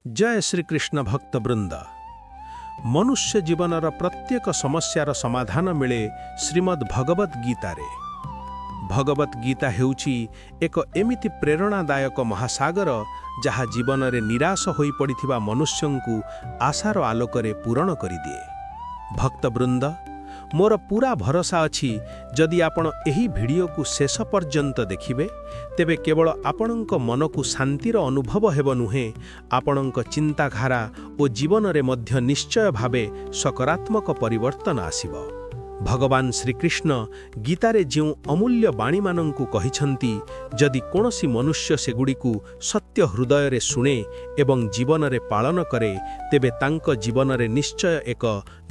ଜୟ ଶ୍ରୀକୃଷ୍ଣ ଭକ୍ତବୃନ୍ଦ। ମନୁଷ୍ୟ ଜୀବନର ପ୍ରତ୍ୟେକ ସମସ୍ୟାର ସମାଧାନ ମିଳେ ଶ୍ରୀମଦ୍ ଭଗବତ୍ ଗୀତାରେ। ଭଗବତ୍ ଗୀତା ହେଉଛି ଏକ ଏମିତି ପ୍ରେରଣାଦାୟକ ମହାସାଗର, ଯାହା ଜୀବନରେ ନିରାଶ ହୋଇପଡ଼ିଥିବା ମନୁଷ୍ୟଙ୍କୁ ଆଶାର ଆଲୋକରେ ପୂରଣ କରିଦିଏ। ଭକ୍ତବୃନ୍ଦ, ମୋର ପୂରା ଭରସା ଅଛି, ଯଦି ଆପଣ ଏହି ଭିଡ଼ିଓକୁ ଶେଷ ପର୍ଯ୍ୟନ୍ତ ଦେଖିବେ, ତେବେ କେବଳ ଆପଣଙ୍କ ମନକୁ ଶାନ୍ତିର ଅନୁଭବ ହେବ ନୁହେଁ, ଆପଣଙ୍କ ଚିନ୍ତାଧାରା ଓ ଜୀବନରେ ମଧ୍ୟ ନିଶ୍ଚୟ ଭାବେ ସକାରାତ୍ମକ ପରିବର୍ତ୍ତନ ଆସିବ। ଭଗବାନ ଶ୍ରୀକୃଷ୍ଣ ଗୀତାରେ ଯେଉଁ ଅମୂଲ୍ୟ ବାଣୀମାନଙ୍କୁ କହିଛନ୍ତି, ଯଦି କୌଣସି ମନୁଷ୍ୟ ସେଗୁଡ଼ିକୁ ସତ୍ୟ ହୃଦୟରେ ଶୁଣେ ଏବଂ ଜୀବନରେ ପାଳନ କରେ, ତେବେ ତାଙ୍କ ଜୀବନରେ ନିଶ୍ଚୟ ଏକ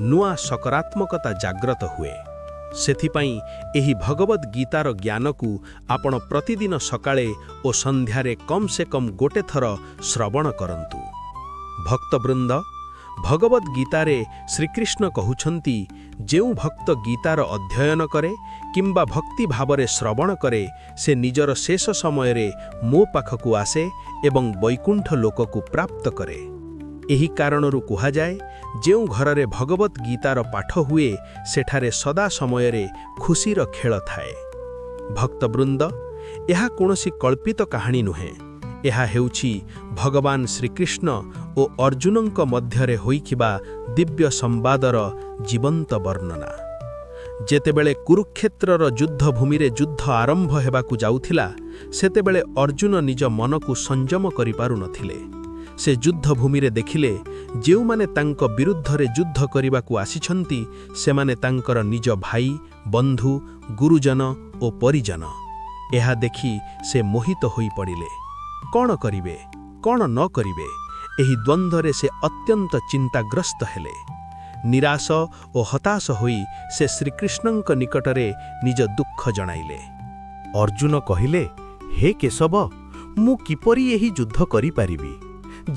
ନୂଆ ସକାରାତ୍ମକତା ଜାଗ୍ରତ ହୁଏ। ସେଥିପାଇଁ ଏହି ଭଗବଦ୍ ଗୀତାର ଜ୍ଞାନକୁ ଆପଣ ପ୍ରତିଦିନ ସକାଳେ ଓ ସନ୍ଧ୍ୟାରେ କମ୍ ସେ କମ୍ ଗୋଟେ ଥର ଶ୍ରବଣ କରନ୍ତୁ। ଭକ୍ତବୃନ୍ଦ, ଭଗବଦ୍ ଗୀତାରେ ଶ୍ରୀକୃଷ୍ଣ କହୁଛନ୍ତି, ଯେଉଁ ଭକ୍ତ ଗୀତାର ଅଧ୍ୟୟନ କରେ କିମ୍ବା ଭକ୍ତି ଭାବରେ ଶ୍ରବଣ କରେ, ସେ ନିଜର ଶେଷ ସମୟରେ ମୋ ପାଖକୁ ଆସେ ଏବଂ ବୈକୁଣ୍ଠ ଲୋକକୁ ପ୍ରାପ୍ତ କରେ। ଏହି କାରଣରୁ କୁହାଯାଏ, ଯେଉଁ ଘରରେ ଭଗବତ୍ ଗୀତାର ପାଠ ହୁଏ, ସେଠାରେ ସଦା ସମୟରେ ଖୁସିର ଖେଳ ଥାଏ। ଭକ୍ତବୃନ୍ଦ, ଏହା କୌଣସି କଳ୍ପିତ କାହାଣୀ ନୁହେଁ। ଏହା ହେଉଛି ଭଗବାନ ଶ୍ରୀକୃଷ୍ଣ ଓ ଅର୍ଜୁନଙ୍କ ମଧ୍ୟରେ ହୋଇଥିବା ଦିବ୍ୟ ସମ୍ବାଦର ଜୀବନ୍ତ ବର୍ଣ୍ଣନା। ଯେତେବେଳେ କୁରୁକ୍ଷେତ୍ରର ଯୁଦ୍ଧଭୂମିରେ ଯୁଦ୍ଧ ଆରମ୍ଭ ହେବାକୁ ଯାଉଥିଲା, ସେତେବେଳେ ଅର୍ଜୁନ ନିଜ ମନକୁ ସଂଯମ କରିପାରୁନଥିଲେ। ସେ ଯୁଦ୍ଧଭୂମିରେ ଦେଖିଲେ, ଯେଉଁମାନେ ତାଙ୍କ ବିରୁଦ୍ଧରେ ଯୁଦ୍ଧ କରିବାକୁ ଆସିଛନ୍ତି, ସେମାନେ ତାଙ୍କର ନିଜ ଭାଇ, ବନ୍ଧୁ, ଗୁରୁଜନ ଓ ପରିଜନ। ଏହା ଦେଖି ସେ ମୋହିତ ହୋଇପଡ଼ିଲେ। କ'ଣ କରିବେ, କ'ଣ ନ କରିବେ, ଏହି ଦ୍ୱନ୍ଦ୍ୱରେ ସେ ଅତ୍ୟନ୍ତ ଚିନ୍ତାଗ୍ରସ୍ତ ହେଲେ। ନିରାଶ ଓ ହତାଶ ହୋଇ ସେ ଶ୍ରୀକୃଷ୍ଣଙ୍କ ନିକଟରେ ନିଜ ଦୁଃଖ ଜଣାଇଲେ। ଅର୍ଜୁନ କହିଲେ, ହେ କେଶବ, ମୁଁ କିପରି ଏହି ଯୁଦ୍ଧ କରିପାରିବି?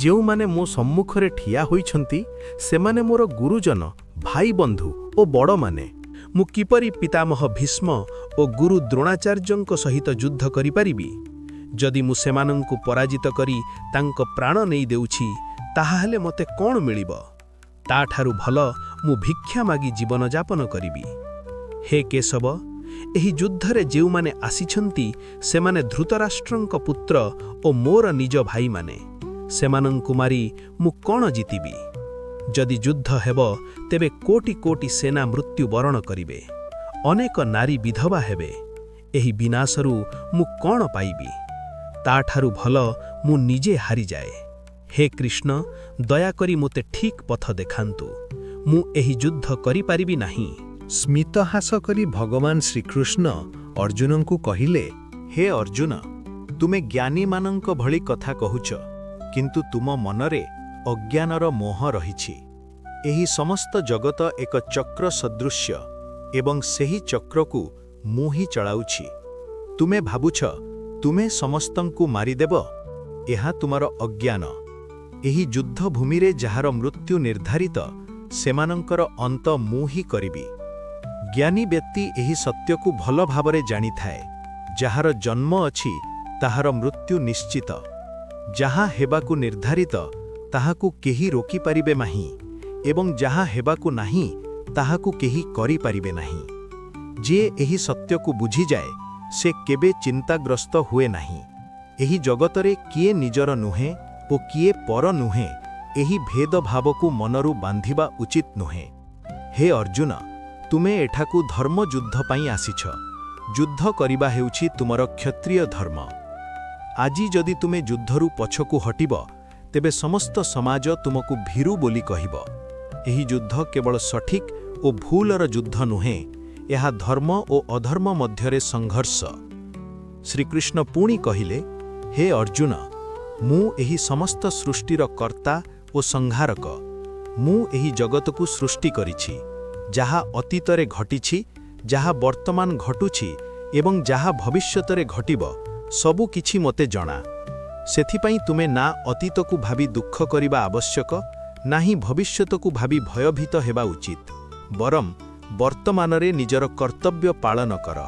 ଯେଉଁମାନେ ମୋ ସମ୍ମୁଖରେ ଠିଆ ହୋଇଛନ୍ତି, ସେମାନେ ମୋର ଗୁରୁଜନ, ଭାଇବନ୍ଧୁ ଓ ବଡ଼ମାନେ। ମୁଁ କିପରି ପିତାମହ ଭୀଷ୍ମ ଓ ଗୁରୁ ଦ୍ରୋଣାଚାର୍ଯ୍ୟଙ୍କ ସହିତ ଯୁଦ୍ଧ କରିପାରିବି? ଯଦି ମୁଁ ସେମାନଙ୍କୁ ପରାଜିତ କରି ତାଙ୍କ ପ୍ରାଣ ନେଇ ଦେଉଛି, ତାହାହେଲେ ମୋତେ କ'ଣ ମିଳିବ? ତାଠାରୁ ଭଲ ମୁଁ ଭିକ୍ଷା ମାଗି ଜୀବନଯାପନ କରିବି। ହେ କେଶବ, ଏହି ଯୁଦ୍ଧରେ ଯେଉଁମାନେ ଆସିଛନ୍ତି, ସେମାନେ ଧୃତରାଷ୍ଟ୍ରଙ୍କ ପୁତ୍ର ଓ ମୋର ନିଜ ଭାଇମାନେ। ସେମାନଙ୍କୁ ମାରି ମୁଁ କ'ଣ ଜିତିବି? ଯଦି ଯୁଦ୍ଧ ହେବ, ତେବେ କୋଟି କୋଟି ସେନା ମୃତ୍ୟୁବରଣ କରିବେ, ଅନେକ ନାରୀ ବିଧବା ହେବେ। ଏହି ବିନାଶରୁ ମୁଁ କ'ଣ ପାଇବି? ତାଠାରୁ ଭଲ ମୁଁ ନିଜେ ହାରିଯାଏ। ହେ କୃଷ୍ଣ, ଦୟାକରି ମୋତେ ଠିକ୍ ପଥ ଦେଖାନ୍ତୁ। ମୁଁ ଏହି ଯୁଦ୍ଧ କରିପାରିବି ନାହିଁ। ସ୍ମିତହାସ କରି ଭଗବାନ ଶ୍ରୀକୃଷ୍ଣ ଅର୍ଜୁନଙ୍କୁ କହିଲେ, ହେ ଅର୍ଜୁନ, ତୁମେ ଜ୍ଞାନୀମାନଙ୍କ ଭଳି କଥା କହୁଛ, କିନ୍ତୁ ତୁମ ମନରେ ଅଜ୍ଞାନର ମୋହ ରହିଛି। ଏହି ସମସ୍ତ ଜଗତ ଏକ ଚକ୍ର ସଦୃଶ୍ୟ ଏବଂ ସେହି ଚକ୍ରକୁ ମୁଁ ହିଁ ଚଳାଉଛି। ତୁମେ ଭାବୁଛ ତୁମେ ସମସ୍ତଙ୍କୁ ମାରିଦେବ, ଏହା ତୁମର ଅଜ୍ଞାନ। ଏହି ଯୁଦ୍ଧଭୂମିରେ ଯାହାର ମୃତ୍ୟୁ ନିର୍ଦ୍ଧାରିତ, ସେମାନଙ୍କର ଅନ୍ତ ମୁଁ ହିଁ କରିବି। ଜ୍ଞାନୀ ବ୍ୟକ୍ତି ଏହି ସତ୍ୟକୁ ଭଲ ଭାବରେ ଜାଣିଥାଏ, ଯାହାର ଜନ୍ମ ଅଛି, ତାହାର ମୃତ୍ୟୁ ନିଶ୍ଚିତ। ଯାହା ହେବାକୁ ନିର୍ଦ୍ଧାରିତ, ତାହାକୁ କେହି ରୋକିପାରିବେ ନାହିଁ ଏବଂ ଯାହା ହେବାକୁ ନାହିଁ, ତାହାକୁ କେହି କରିପାରିବେ ନାହିଁ। ଯିଏ ଏହି ସତ୍ୟକୁ ବୁଝିଯାଏ, ସେ କେବେ ଚିନ୍ତାଗ୍ରସ୍ତ ହୁଏ ନାହିଁ। ଏହି ଜଗତରେ କିଏ ନିଜର ନୁହେଁ ଓ କିଏ ପର ନୁହେଁ, ଏହି ଭେଦଭାବକୁ ମନରୁ ବାନ୍ଧିବା ଉଚିତ ନୁହେଁ। ହେ ଅର୍ଜୁନ, ତୁମେ ଏଠାକୁ ଧର୍ମଯୁଦ୍ଧ ପାଇଁ ଆସିଛ। ଯୁଦ୍ଧ କରିବା ହେଉଛି ତୁମର କ୍ଷତ୍ରିୟ ଧର୍ମ। ଆଜି ଯଦି ତୁମେ ଯୁଦ୍ଧରୁ ପଛକୁ ହଟିବ, ତେବେ ସମସ୍ତ ସମାଜ ତୁମକୁ ଭୀରୁ ବୋଲି କହିବ। ଏହି ଯୁଦ୍ଧ କେବଳ ସଠିକ୍ ଓ ଭୁଲର ଯୁଦ୍ଧ ନୁହେଁ, ଏହା ଧର୍ମ ଓ ଅଧର୍ମ ମଧ୍ୟରେ ସଂଘର୍ଷ। ଶ୍ରୀକୃଷ୍ଣ ପୁଣି କହିଲେ, ହେ ଅର୍ଜୁନ, ମୁଁ ଏହି ସମସ୍ତ ସୃଷ୍ଟିର କର୍ତ୍ତା ଓ ସଂହାରକ। ମୁଁ ଏହି ଜଗତକୁ ସୃଷ୍ଟି କରିଛି। ଯାହା ଅତୀତରେ ଘଟିଛି, ଯାହା ବର୍ତ୍ତମାନ ଘଟୁଛି ଏବଂ ଯାହା ଭବିଷ୍ୟତରେ ଘଟିବ, ସବୁ କିଛି ମୋତେ ଜଣା। ସେଥିପାଇଁ ତୁମେ ନା ଅତୀତକୁ ଭାବି ଦୁଃଖ କରିବା ଆବଶ୍ୟକ, ନାହିଁ ଭବିଷ୍ୟତକୁ ଭାବି ଭୟଭୀତ ହେବା ଉଚିତ। ବରଂ ବର୍ତ୍ତମାନରେ ନିଜର କର୍ତ୍ତବ୍ୟ ପାଳନ କର।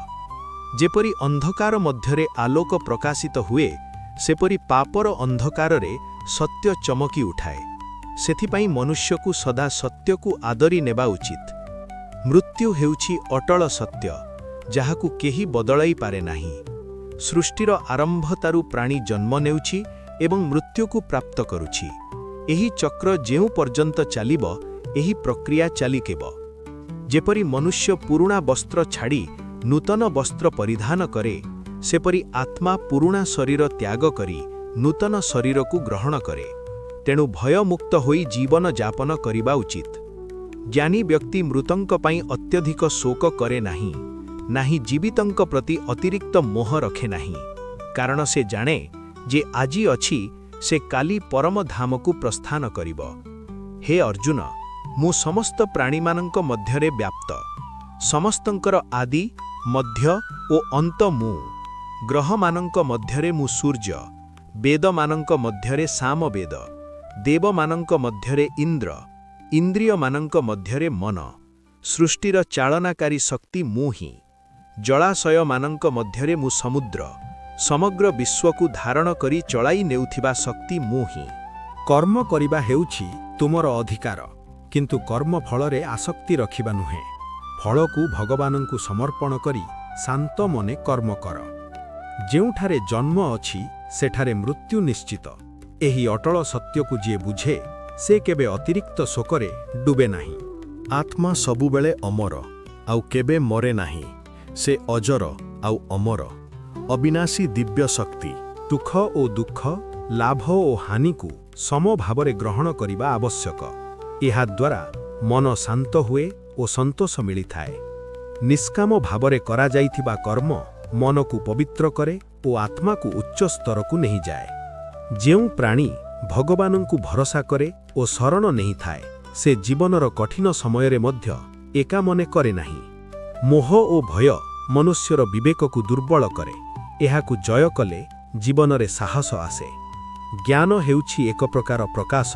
ଯେପରି ଅନ୍ଧକାର ମଧ୍ୟରେ ଆଲୋକ ପ୍ରକାଶିତ ହୁଏ, ସେପରି ପାପର ଅନ୍ଧକାରରେ ସତ୍ୟ ଚମକି ଉଠାଏ। ସେଥିପାଇଁ ମନୁଷ୍ୟକୁ ସଦା ସତ୍ୟକୁ ଆଦରି ନେବା ଉଚିତ। ମୃତ୍ୟୁ ହେଉଛି ଅଟଳ ସତ୍ୟ, ଯାହାକୁ କେହି ବଦଳାଇ ପାରେ ନାହିଁ। ସୃଷ୍ଟିର ଆରମ୍ଭତାରୁ ପ୍ରାଣୀ ଜନ୍ମ ନେଉଛି ଏବଂ ମୃତ୍ୟୁକୁ ପ୍ରାପ୍ତ କରୁଛି। ଏହି ଚକ୍ର ଯେଉଁ ପର୍ଯ୍ୟନ୍ତ ଚାଲିବ, ଏହି ପ୍ରକ୍ରିୟା ଚାଲିଥିବ। ଯେପରି ମନୁଷ୍ୟ ପୁରୁଣା ବସ୍ତ୍ର ଛାଡ଼ି ନୂତନ ବସ୍ତ୍ର ପରିଧାନ କରେ, ସେପରି ଆତ୍ମା ପୁରୁଣା ଶରୀର ତ୍ୟାଗ କରି ନୂତନ ଶରୀରକୁ ଗ୍ରହଣ କରେ। ତେଣୁ ଭୟମୁକ୍ତ ହୋଇ ଜୀବନ ଯାପନ କରିବା ଉଚିତ। ଜ୍ଞାନୀ ବ୍ୟକ୍ତି ମୃତଙ୍କ ପାଇଁ ଅତ୍ୟଧିକ ଶୋକ କରେ ନାହିଁ, ନାହିଁ ଜୀବିତଙ୍କ ପ୍ରତି ଅତିରିକ୍ତ ମୋହ ରଖେ ନାହିଁ। କାରଣ ସେ ଜାଣେ ଯେ ଆଜି ଅଛି, ସେ କାଲି ପରମଧାମକୁ ପ୍ରସ୍ଥାନ କରିବ। ହେ ଅର୍ଜୁନ, ମୁଁ ସମସ୍ତ ପ୍ରାଣୀମାନଙ୍କ ମଧ୍ୟରେ ବ୍ୟାପ୍ତ। ସମସ୍ତଙ୍କର ଆଦି, ମଧ୍ୟ ଓ ଅନ୍ତ ମୁଁ। ଗ୍ରହମାନଙ୍କ ମଧ୍ୟରେ ମୁଁ ସୂର୍ଯ୍ୟ, ବେଦମାନଙ୍କ ମଧ୍ୟରେ ସାମବେଦ, ଦେବମାନଙ୍କ ମଧ୍ୟରେ ଇନ୍ଦ୍ର, ଇନ୍ଦ୍ରିୟମାନଙ୍କ ମଧ୍ୟରେ ମନ। ସୃଷ୍ଟିର ଚାଳନାକାରୀ ଶକ୍ତି ମୁଁ ହିଁ। ଜଳାଶୟମାନଙ୍କ ମଧ୍ୟରେ ମୁଁ ସମୁଦ୍ର। ସମଗ୍ର ବିଶ୍ୱକୁ ଧାରଣ କରି ଚଳାଇ ନେଉଥିବା ଶକ୍ତି ମୁଁ ହିଁ। କର୍ମ କରିବା ହେଉଛି ତୁମର ଅଧିକାର, କିନ୍ତୁ କର୍ମଫଳରେ ଆସକ୍ତି ରଖିବା ନୁହେଁ। ଫଳକୁ ଭଗବାନଙ୍କୁ ସମର୍ପଣ କରି ଶାନ୍ତ ମନେ କର୍ମ କର। ଯେଉଁଠାରେ ଜନ୍ମ ଅଛି, ସେଠାରେ ମୃତ୍ୟୁ ନିଶ୍ଚିତ। ଏହି ଅଟଳ ସତ୍ୟକୁ ଯିଏ ବୁଝେ, ସେ କେବେ ଅତିରିକ୍ତ ଶୋକରେ ଡୁବେ ନାହିଁ। ଆତ୍ମା ସବୁବେଳେ ଅମର, ଆଉ କେବେ ମରେ ନାହିଁ। ସେ ଅଜର ଆଉ ଅମର। ଅବିନାଶୀ ଦିବ୍ୟ ଶକ୍ତି। ସୁଖ ଓ ଦୁଃଖ, ଲାଭ ଓ ହାନିକୁ ସମଭାବରେ ଗ୍ରହଣ କରିବା ଆବଶ୍ୟକ। ଏହାଦ୍ୱାରା ମନ ଶାନ୍ତ ହୁଏ ଓ ସନ୍ତୋଷ ମିଳିଥାଏ। ନିଷ୍କାମ ଭାବରେ କରାଯାଇଥିବା କର୍ମ ମନକୁ ପବିତ୍ର କରେ ଓ ଆତ୍ମାକୁ ଉଚ୍ଚ ସ୍ତରକୁ ନେଇଯାଏ। ଯେଉଁ ପ୍ରାଣୀ ଭଗବାନଙ୍କୁ ଭରସା କରେ ଓ ଶରଣ ନେଇଥାଏ, ସେ ଜୀବନର କଠିନ ସମୟରେ ମଧ୍ୟ ଏକା ମନେ କରେ ନାହିଁ। ମୋହ ଓ ଭୟ ମନୁଷ୍ୟର ବିବେକକୁ ଦୁର୍ବଳ କରେ। ଏହାକୁ ଜୟ କଲେ ଜୀବନରେ ସାହସ ଆସେ। ଜ୍ଞାନ ହେଉଛି ଏକ ପ୍ରକାର ପ୍ରକାଶ,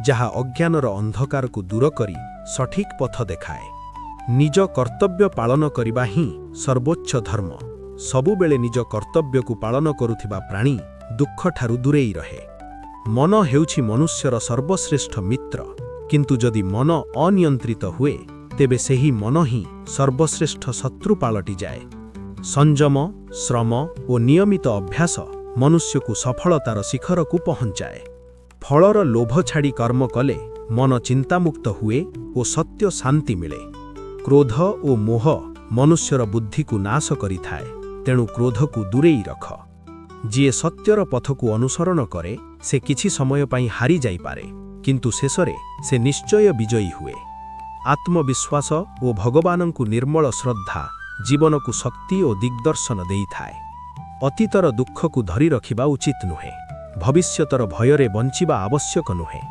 ଯାହା ଅଜ୍ଞାନର ଅନ୍ଧକାରକୁ ଦୂର କରି ସଠିକ୍ ପଥ ଦେଖାଏ। ନିଜ କର୍ତ୍ତବ୍ୟ ପାଳନ କରିବା ହିଁ ସର୍ବୋଚ୍ଚ ଧର୍ମ। ସବୁବେଳେ ନିଜ କର୍ତ୍ତବ୍ୟକୁ ପାଳନ କରୁଥିବା ପ୍ରାଣୀ ଦୁଃଖଠାରୁ ଦୂରେଇ ରହେ। ମନ ହେଉଛି ମନୁଷ୍ୟର ସର୍ବଶ୍ରେଷ୍ଠ ମିତ୍ର, କିନ୍ତୁ ଯଦି ମନ ଅନିୟନ୍ତ୍ରିତ ହୁଏ, ତେବେ ସେହି ମନ ହିଁ ସର୍ବଶ୍ରେଷ୍ଠ ଶତ୍ରୁ ପାଲଟିଯାଏ। ସଂଯମ, ଶ୍ରମ ଓ ନିୟମିତ ଅଭ୍ୟାସ ମନୁଷ୍ୟକୁ ସଫଳତାର ଶିଖରକୁ ପହଞ୍ଚାଏ। ଫଳର ଲୋଭ ଛାଡ଼ି କର୍ମ କଲେ ମନ ଚିନ୍ତାମୁକ୍ତ ହୁଏ ଓ ସତ୍ୟ ଶାନ୍ତି ମିଳେ। କ୍ରୋଧ ଓ ମୋହ ମନୁଷ୍ୟର ବୁଦ୍ଧିକୁ ନାଶ କରିଥାଏ, ତେଣୁ କ୍ରୋଧକୁ ଦୂରେଇ ରଖ। ଯିଏ ସତ୍ୟର ପଥକୁ ଅନୁସରଣ କରେ, ସେ କିଛି ସମୟ ପାଇଁ ହାରି ଯାଇପାରେ, କିନ୍ତୁ ଶେଷରେ ସେ ନିଶ୍ଚୟ ବିଜୟୀ ହୁଏ। ଆତ୍ମବିଶ୍ୱାସ ଓ ଭଗବାନଙ୍କୁ ନିର୍ମଳ ଶ୍ରଦ୍ଧା ଜୀବନକୁ ଶକ୍ତି ଓ ଦିଗ୍ଦର୍ଶନ ଦେଇଥାଏ। ଅତୀତର ଦୁଃଖକୁ ଧରି ରଖିବା ଉଚିତ ନୁହେଁ। ଭବିଷ୍ୟତର ଭୟରେ ବଞ୍ଚିବା ଆବଶ୍ୟକ ନୁହେଁ।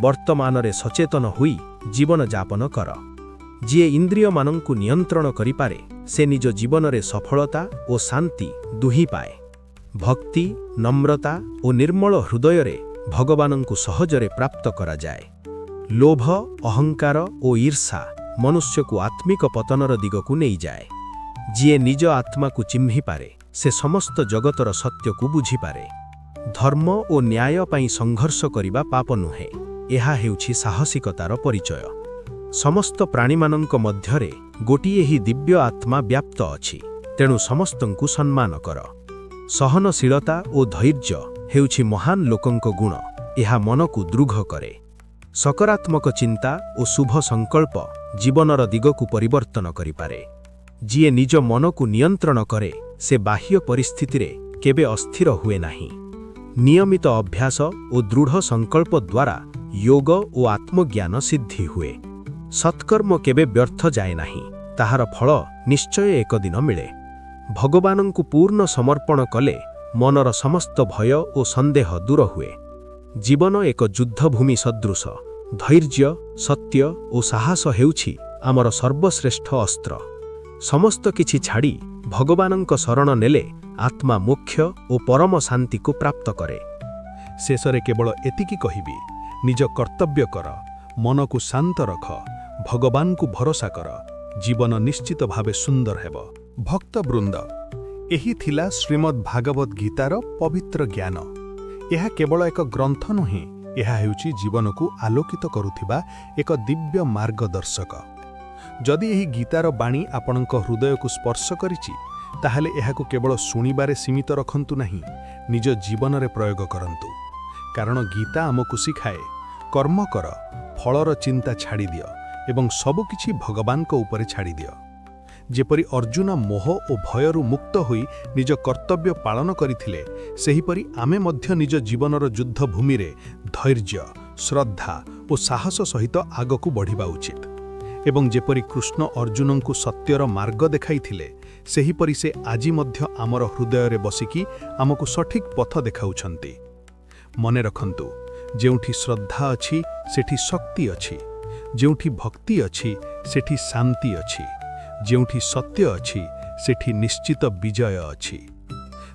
ବର୍ତ୍ତମାନରେ ସଚେତନ ହୋଇ ଜୀବନଯାପନ କର। ଯିଏ ଇନ୍ଦ୍ରିୟମାନଙ୍କୁ ନିୟନ୍ତ୍ରଣ କରିପାରେ, ସେ ନିଜ ଜୀବନରେ ସଫଳତା ଓ ଶାନ୍ତି ଦୁହିଁ ପାଏ। ଭକ୍ତି, ନମ୍ରତା ଓ ନିର୍ମଳ ହୃଦୟରେ ଭଗବାନଙ୍କୁ ସହଜରେ ପ୍ରାପ୍ତ କରାଯାଏ। ଲୋଭ, ଅହଙ୍କାର ଓ ଈର୍ଷା ମନୁଷ୍ୟକୁ ଆତ୍ମିକ ପତନର ଦିଗକୁ ନେଇଯାଏ। ଯିଏ ନିଜ ଆତ୍ମାକୁ ଚିହ୍ନିପାରେ, ସେ ସମସ୍ତ ଜଗତର ସତ୍ୟକୁ ବୁଝିପାରେ। ଧର୍ମ ଓ ନ୍ୟାୟ ପାଇଁ ସଂଘର୍ଷ କରିବା ପାପ ନୁହେଁ, ଏହା ହେଉଛି ସାହସିକତାର ପରିଚୟ। ସମସ୍ତ ପ୍ରାଣୀମାନଙ୍କ ମଧ୍ୟରେ ଗୋଟିଏ ହିଁ ଦିବ୍ୟ ଆତ୍ମା ବ୍ୟାପ୍ତ ଅଛି, ତେଣୁ ସମସ୍ତଙ୍କୁ ସମ୍ମାନ କର। ସହନଶୀଳତା ଓ ଧୈର୍ଯ୍ୟ ହେଉଛି ମହାନ ଲୋକଙ୍କ ଗୁଣ। ଏହା ମନକୁ ଦୃଢ଼ କରେ। ସକାରାତ୍ମକ ଚିନ୍ତା ଓ ଶୁଭ ସଂକଳ୍ପ ଜୀବନର ଦିଗକୁ ପରିବର୍ତ୍ତନ କରିପାରେ। ଯିଏ ନିଜ ମନକୁ ନିୟନ୍ତ୍ରଣ କରେ, ସେ ବାହ୍ୟ ପରିସ୍ଥିତିରେ କେବେ ଅସ୍ଥିର ହୁଏ ନାହିଁ। ନିୟମିତ ଅଭ୍ୟାସ ଓ ଦୃଢ଼ ସଂକଳ୍ପ ଦ୍ୱାରା ଯୋଗ ଓ ଆତ୍ମଜ୍ଞାନ ସିଦ୍ଧି ହୁଏ। ସତ୍କର୍ମ କେବେ ବ୍ୟର୍ଥ ଯାଏ ନାହିଁ, ତାହାର ଫଳ ନିଶ୍ଚୟ ଏକ ଦିନ ମିଳେ। ଭଗବାନଙ୍କୁ ପୂର୍ଣ୍ଣ ସମର୍ପଣ କଲେ ମନର ସମସ୍ତ ଭୟ ଓ ସନ୍ଦେହ ଦୂର ହୁଏ। ଜୀବନ ଏକ ଯୁଦ୍ଧଭୂମି ସଦୃଶ। ଧୈର୍ଯ୍ୟ, ସତ୍ୟ ଓ ସାହସ ହେଉଛି ଆମର ସର୍ବଶ୍ରେଷ୍ଠ ଅସ୍ତ୍ର। ସମସ୍ତ କିଛି ଛାଡ଼ି ଭଗବାନଙ୍କ ଶରଣ ନେଲେ ଆତ୍ମା ମୋକ୍ଷ ଓ ପରମ ଶାନ୍ତିକୁ ପ୍ରାପ୍ତ କରେ। ଶେଷରେ କେବଳ ଏତିକି କହିବି, ନିଜ କର୍ତ୍ତବ୍ୟ କର, ମନକୁ ଶାନ୍ତ ରଖ, ଭଗବାନଙ୍କୁ ଭରସା କର, ଜୀବନ ନିଶ୍ଚିତ ଭାବେ ସୁନ୍ଦର ହେବ। ଭକ୍ତବୃନ୍ଦ, ଏହି ଥିଲା ଶ୍ରୀମଦ୍ ଭାଗବତ ଗୀତାର ପବିତ୍ର ଜ୍ଞାନ। ଏହା କେବଳ ଏକ ଗ୍ରନ୍ଥ ନୁହେଁ, ଏହା ହେଉଛି ଜୀବନକୁ ଆଲୋକିତ କରୁଥିବା ଏକ ଦିବ୍ୟ ମାର୍ଗଦର୍ଶକ। ଯଦି ଏହି ଗୀତାର ବାଣୀ ଆପଣଙ୍କ ହୃଦୟକୁ ସ୍ପର୍ଶ କରିଛି, ତାହେଲେ ଏହାକୁ କେବଳ ଶୁଣିବାରେ ସୀମିତ ରଖନ୍ତୁ ନାହିଁ, ନିଜ ଜୀବନରେ ପ୍ରୟୋଗ କରନ୍ତୁ। କାରଣ ଗୀତା ଆମକୁ ଶିଖାଏ, କର୍ମ କର, ଫଳର ଚିନ୍ତା ଛାଡ଼ିଦିଅ ଏବଂ ସବୁକିଛି ଭଗବାନଙ୍କ ଉପରେ ଛାଡ଼ିଦିଅ। ଯେପରି ଅର୍ଜୁନ ମୋହ ଓ ଭୟରୁ ମୁକ୍ତ ହୋଇ ନିଜ କର୍ତ୍ତବ୍ୟ ପାଳନ କରିଥିଲେ, ସେହିପରି ଆମେ ମଧ୍ୟ ନିଜ ଜୀବନର ଯୁଦ୍ଧଭୂମିରେ ଧୈର୍ଯ୍ୟ, ଶ୍ରଦ୍ଧା ଓ ସାହସ ସହିତ ଆଗକୁ ବଢ଼ିବା ଉଚିତ। ଏବଂ ଯେପରି କୃଷ୍ଣ ଅର୍ଜୁନଙ୍କୁ ସତ୍ୟର ମାର୍ଗ ଦେଖାଇଥିଲେ, ସେହିପରି ସେ ଆଜି ମଧ୍ୟ ଆମର ହୃଦୟରେ ବସିକି ଆମକୁ ସଠିକ୍ ପଥ ଦେଖାଉଛନ୍ତି। ମନେ ରଖନ୍ତୁ, ଯେଉଁଠି ଶ୍ରଦ୍ଧା ଅଛି, ସେଠି ଶକ୍ତି ଅଛି। ଯେଉଁଠି ଭକ୍ତି ଅଛି, ସେଠି ଶାନ୍ତି ଅଛି। ଯେଉଁଠି ସତ୍ୟ ଅଛି, ସେଠି ନିଶ୍ଚିତ ବିଜୟ ଅଛି।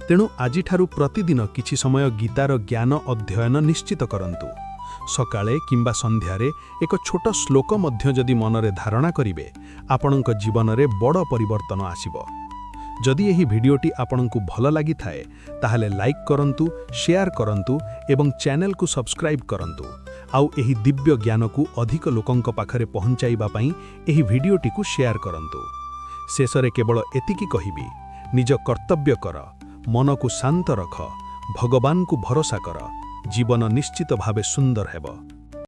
ତେଣୁ ଆଜିଠାରୁ ପ୍ରତିଦିନ କିଛି ସମୟ ଗୀତାର ଜ୍ଞାନ ଅଧ୍ୟୟନ ନିଶ୍ଚିତ କରନ୍ତୁ। ସକାଳେ କିମ୍ବା ସନ୍ଧ୍ୟାରେ ଏକ ଛୋଟ ଶ୍ଲୋକ ମଧ୍ୟ ଯଦି ମନରେ ଧାରଣା କରିବେ, ଆପଣଙ୍କ ଜୀବନରେ ବଡ଼ ପରିବର୍ତ୍ତନ ଆସିବ। ଯଦି ଏହି ଭିଡିଓଟି ଆପଣଙ୍କୁ ଭଲ ଲାଗିଥାଏ, ତାହେଲେ ଲାଇକ୍ କରନ୍ତୁ, ସେୟାର କରନ୍ତୁ ଏବଂ ଚ୍ୟାନେଲକୁ ସବସ୍କ୍ରାଇବ୍ କରନ୍ତୁ। ଆଉ ଏହି ଦିବ୍ୟ ଜ୍ଞାନକୁ ଅଧିକ ଲୋକଙ୍କ ପାଖରେ ପହଞ୍ଚାଇବା ପାଇଁ ଏହି ଭିଡିଓଟିକୁ ସେୟାର କରନ୍ତୁ। ଶେଷରେ କେବଳ ଏତିକି କହିବି, ନିଜ କର୍ତ୍ତବ୍ୟ କର, ମନକୁ ଶାନ୍ତ ରଖ, ଭଗବାନଙ୍କୁ ଭରସା କର, ଜୀବନ ନିଶ୍ଚିତ ଭାବେ ସୁନ୍ଦର ହେବ।